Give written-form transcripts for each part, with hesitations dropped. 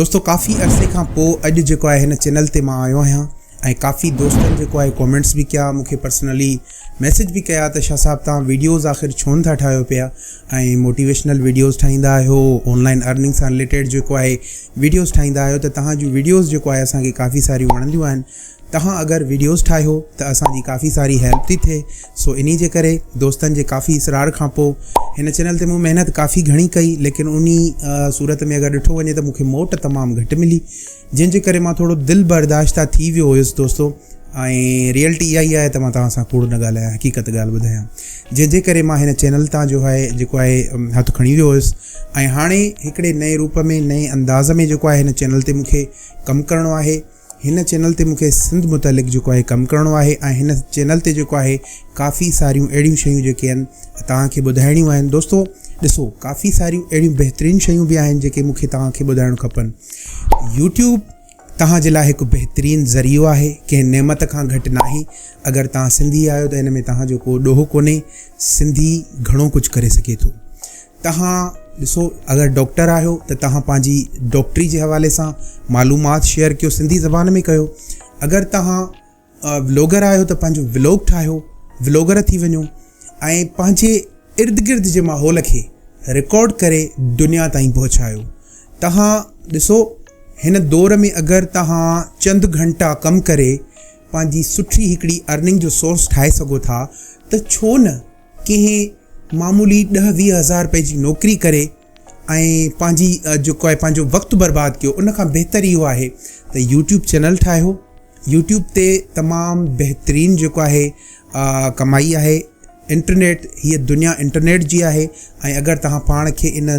دوستو ڪافي عرصي کان پوء اڄ جيڪو آهي هن چينل تي مان آيو آهيان ۽ ڪافي دوستن جيڪو آهي ڪومينٽس به ڪيا مون کي پرسنلي ميسيج به ڪيا ته شاهه صاحب توهان ويڊيوز آخر ڇو نٿا ٺاهيو پيا ۽ موٽيويشنل ويڊيوز ٺاهيندا آهيو آن لائن ارننگ سان رليٽيڊ جيڪو آهي ويڊيوز ٺاهيندا آهيو ته توهان جون ويڊيوز جيڪو آهي اسان کي ڪافي ساريون وڻنديون آهن توهان اگر ويڊيوز ٺاهيو ته اسان جي ڪافي ساري هيلپ ٿي ٿئي سو انهي جي ڪري دوستن جي ڪافي اصرار کان پوء هن چينل تي مون محنت ڪافي گهڻي ڪئي ليڪن انهي صورت ۾ اگر ڏٺو وڃي ته مون کي موٽ تمام گهٽ ملي جنهن جي ڪري مان ٿورو دل برداشته ٿي ويو هيس دوستو ۽ ريئلٽي اها ئي آهي ته مان توهان سان ڪوڙ نه ڳالهايان حقيقت ڳالهه ٻڌايان جنهن جي ڪري مان هن چينل تان جو آهي جيڪو آهي هٿ کڻي ويو هيس ۽ هاڻي هڪڙي نئين روپ ۾ نئين انداز ۾ جيڪو آهي هن چينل تي مون کي ڪم ڪرڻو آهي هن چينل تي مونکي سنڌ متعلق جيڪو آهي ڪم ڪرڻو آهي ۽ هن چينل تي جيڪو آهي ڪافي ساريون اهڙيون شيون جيڪي آهن توهان کي ٻڌائڻيون آهن دوستو ڏسو ڪافي ساريون اهڙيون بهترين شيون به آهن جيڪي مونکي توهان کي ٻڌائڻ کپن يوٽيوب توهان جي لاء هڪ بهترين ذريعو آهي ڪنهن نعمت کان گهٽ ناهي اگر توهان سنڌي آهيو ته هن ۾ توهان جو ڪو ڏوهه ڪونهي سنڌي گهڻو ڪجهه ڪري سگهي ٿو توهان ڏسو اگر ڊاڪٽر آهيو ته توهان پنهنجي ڊاڪٽري جي حوالي سان معلومات شيئر ڪيو سنڌي زبان ۾ ڪيو اگر توهان ولوگر آهيو ته پنهنجو ولوگ ٺاهيو ولوگر ٿي وڃو ۽ پنهنجي ارد گرد جي ماحول کي رڪارڊ ڪري دنيا تائين پهچايو توهان ڏسو هن دور ۾ اگر توهان چند گهنٽا ڪم ڪري پنهنجي سٺي هڪڙي ارننگ جو سورس ٺاهي سگهو ٿا ته ڇو نه ڪنهن معمولي ڏهه 20 هزار رپئي جي نوڪري ڪري ۽ پنهنجي جيڪو آهي پنهنجو وقت برباد ڪيو ان کان بهتر اهو آهي ته يوٽيوب چينل ٺاهيو يوٽيوب تي تمام بهترين جيڪو آهي ڪمائي آهي انٽرنيٽ هيء دنيا انٽرنيٽ جي آهي ۽ اگر توهان پاڻ کي ان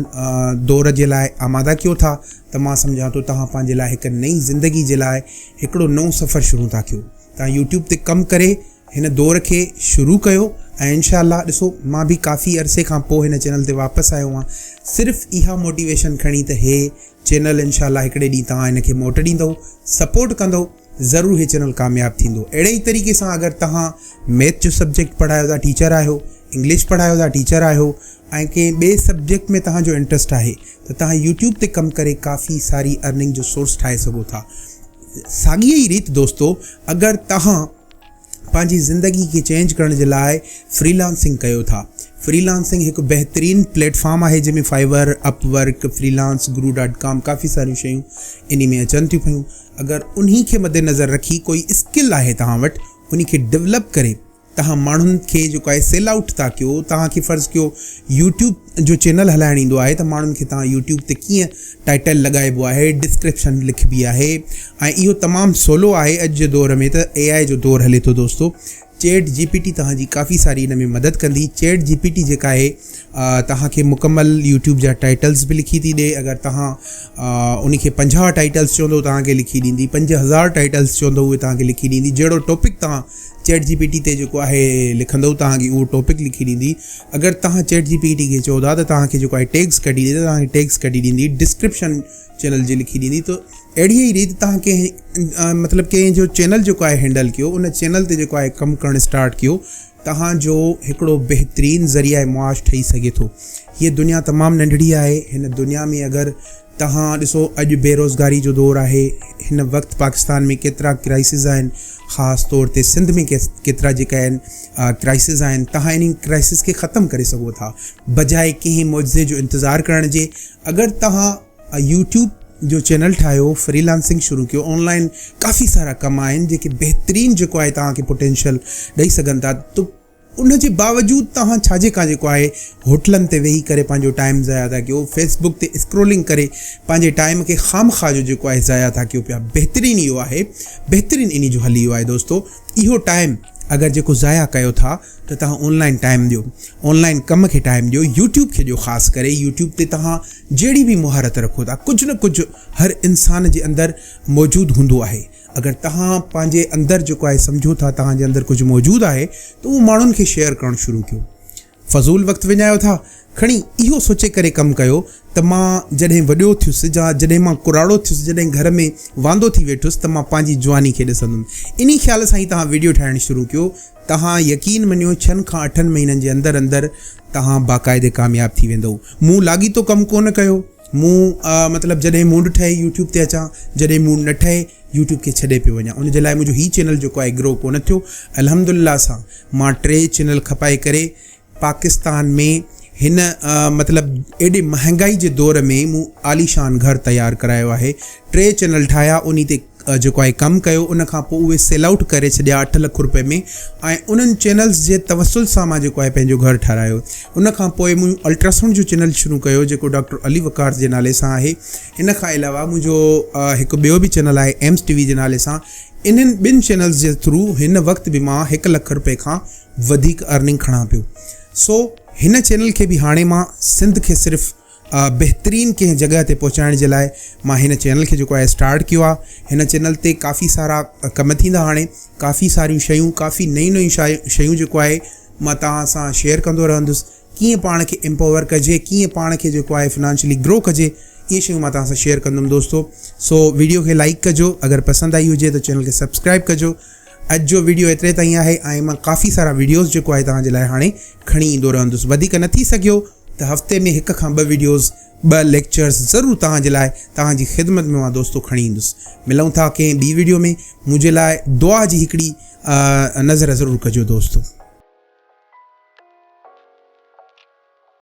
دور جي لاء آماده ڪيو ٿا ته مان سمجهان ٿو توهان پنهنجي لاء هڪ نئين زندگي جي لاء هڪڙو نئون سفر شروع ٿا ڪيو توهان يوٽيوب تي ڪم ڪري هن دور کي شروع ڪيو ۽ انشاء الله ڏسو مان به ڪافي عرصي کان پوء هن چينل تي واپس آيو آهيان صرف اها موٽيويشن کڻي ته هي چينل انشاء الله هڪڙي ڏينهن توهان هن کي موٽ ڏيندو سپورٽ ڪندو ضرور هي چينل ڪامياب ٿيندو اهڙي ئي طريقي سان اگر توهان ميٿ جو سبجيڪٽ پڙهايو ٿا ٽيچر آهيو انگلش پڙهايو ٿا ٽيچر آهيو ۽ ڪنهن ٻئي سبجيڪٽ ۾ توهان جو انٽرسٽ آهي ته توهان يوٽيوب تي ڪم ڪري ڪافي ساري ارننگ جو سورس ٺاهي سگهو ٿا ساڳي ئي ريت دوستو اگر توهان پنهنجي زندگي کي چينج ڪرڻ جي لاء فري لانسنگ ڪيو ٿا. فري لانسنگ هڪ بهترين پليٽ فارم آهي جنهن ۾ Fiverr, Upwork, freelance guru dot com ڪافي ساريون شيون انهي ۾ اچن ٿيون پيون. اگر انهي کي مد نظر رکي ڪوئي اسڪل آهي توهان وٽ انهي کي ڊولپ ڪري توهان ماڻهن کي جيڪو آهي سيل آئوٽ ٿا ڪيو توهان کي فرض ڪيو يوٽيوب جو چينل هلائڻ ايندو آهي ته ماڻهن کي توهان يوٽيوب تي ڪيئن ٽائيٽل لڳائبو آهي ڊسڪرپشن لکبي آهي ۽ اهو تمام سولو آهي اڄ جي دور ۾ ته اي آء جو دور هلي ٿو دوستو چيٽ جي پي ٽي توهان جي ڪافي ساري ان ۾ مدد ڪندي چيٽ جي پي ٽي جيڪا آهي توهان کي مڪمل يوٽيوب جا ٽائيٽلز به لکي ٿي ڏي اگر توهان ان کي 50 ٽائيٽلز چوندو توهان کي لکي ڏيندي 5000 ٽائيٽلز چوندو اهي توهان کي لکي ڏيندي جهڙو ٽاپڪ توهان چيٽ جي پي ٽي تي جيڪو آهي لکندو توهان کي اهو ٽاپڪ لکي ڏيندي اگر توهان چيٽ جي پي ٽي کي چئو ٿا ته توهان کي جيڪو آهي ٽيگس ڪڍي ڏيندي توهان کي ٽيگس ڪڍي ڏيندي ڊسڪرپشن چينل جي لکي ڏيندي ته اهڙي ئي ريت توهان ڪنهن مطلب ڪنهن جو چينل جيڪو آهي هينڊل ڪيو ان چينل تي جيڪو آهي ڪم ڪرڻ اسٽارٽ ڪيو توهان جو هڪڙو بهترين ذريعه معاش ٺهي سگهي ٿو هيء دنيا تمام ننڍڙي آهي هن دنيا ۾ اگر توهان ڏسو اڄ بيروزگاري جو دور آهي هن وقت پاڪستان ۾ ڪيترا ڪرائسز آهن خاص طور تي سنڌ ۾ ڪيترا جيڪا آهن ڪرائسز آهن توهان انهي ڪرائسز کي ختم ڪري سگهو ٿا بجاء ڪنهن معجزي جو انتظار ڪرڻ جي اگر توهان يوٽيوب جو چينل ٺاهيو فري لانسنگ شروع ڪيو آن لائن ڪافي سارا ڪم آهن جيڪي بهترين جيڪو آهي توهان کي پوٽينشل ڏئي سگهن ٿا ته ان جي باوجود توهان ڇا جي ڪا جيڪو آهي هوٽلن تي ويهي ڪري پنهنجو ٽائيم ضايع ٿا ڪيو فيس بڪ تي اسڪرولنگ ڪري پنهنجي ٽائيم کي خامخواه جو جيڪو آهي ضايع ٿا ڪيو پيا بهترين اهو آهي بهترين انهي جو حل اهو آهي دوستو اهو ٽائيم اگر جيڪو ضايع ڪيو ٿا ته توهان آن لائن ٽائيم ڏيو آن لائن ڪم کي ٽائيم ڏيو يوٽيوب کي ڏيو خاص ڪري يوٽيوب تي توهان جهڙي به مهارت رکو ٿا ڪجهه نه ڪجهه هر انسان جي اندر موجود هوندو آهي اگر توهان پنهنجي اندر جيڪو آهي سمجهو ٿا توهان جي اندر ڪجهه موجود آهي ته اهو ماڻهن کي شيئر ڪرڻ شروع ڪيو. فضول وقت وڃايو ٿا، کڻي اهو سوچي ڪري ڪم ڪيو ته مان جڏهن وڏو ٿيس يا جڏهن مان ڪراڙو ٿيس جڏهن گهر ۾ واندو ٿي ويٺس ته مان پنهنجي جواني کي ڏسندم. انهي خيال سان ئي توهان وڊيو ٺاهڻ شروع ڪيو. توهان يقين مڃيو ڇهن کان اٺن مهينن جي اندر اندر توهان باقاعدي ڪامياب ٿي ويندؤ. مون لاڳيتو ڪم ڪونه ڪيو. مون مطلب جڏهن موڊ ٺهي يوٽيوب تي اچان جڏهن موڊ نه ٺهي يوٽيوب کي ڇڏي پيو وڃان ان جي لاء منهنجو هي چينل جيڪو آهي گرو ڪونه ٿيو. الحمدلله سان مان ٽي چينل کپائي ڪري پاڪستان ۾ هن مطلب ايڏي مهانگائي جي دور ۾ مون عاليشان گهر تيار ڪرايو آهي ٽي چينل ٺاهيا انهي تي جيڪو آهي ڪم ڪيو ان کان پوء اهي سيل آئوٽ ڪري ڇڏيا اٺ لک روپئي ۾ ۽ انهن چينلز جي توسل سان مان جيڪو آهي پنهنجو گهر ٺارايو ان کان پوء مون الٽراسائونڊ جو چينل شروع ڪيو جيڪو ڊاڪٽر علي وقار جي نالي سان آهي ان کان علاوه منهنجو هڪ ٻيو به چينل آهي ايمس ٽي وي جي نالي سان انهن ٻن چينلز جي ٿرو هن وقت به مان هڪ لک روپئي کان وڌيڪ ارننگ کڻان پيو سو هن چينل کي به هاڻي مان سنڌ کي صرف بهترين ڪنهن جڳهه تي پهچائڻ جي لاء مان هن چينل کي جيڪو آهي اسٽارٽ ڪيو آهي هن چينل تي ڪافي سارا ڪم ٿيندا هاڻي ڪافي ساريون شيون ڪافي نيون نيون شيون جيڪو آهي مان توهان سان شيئر ڪندو رهندس ڪيئن پاڻ کي امپاور ڪجي ڪيئن پاڻ کي جيڪو آهي فنانشلي گرو ڪجي اهي شيون مان توهان سان شيئر ڪندم دوستو سو ويڊيو کي لائڪ ڪجو اگر پسند آئي هجي ته چينل کي سبسڪرائب ڪجو اڄ جو ويڊيو ايتري تائين آهي ۽ مان ڪافي سارا ويڊيوز جيڪو آهي توهان جي لاء هاڻي کڻي ايندو رهندس وڌيڪ نه ٿي سگهيو ته هفتي ۾ هڪ کان ٻه ويڊيوز ٻه ليڪچرز ضرور توهان جي لاء توهان جي خدمت ۾ مان دوستو کڻي ايندس ملون ٿا ڪنهن ٻي ويڊيو ۾ منهنجي لاء دعا جي هڪڙي نظر ضرور ڪجو دوستو.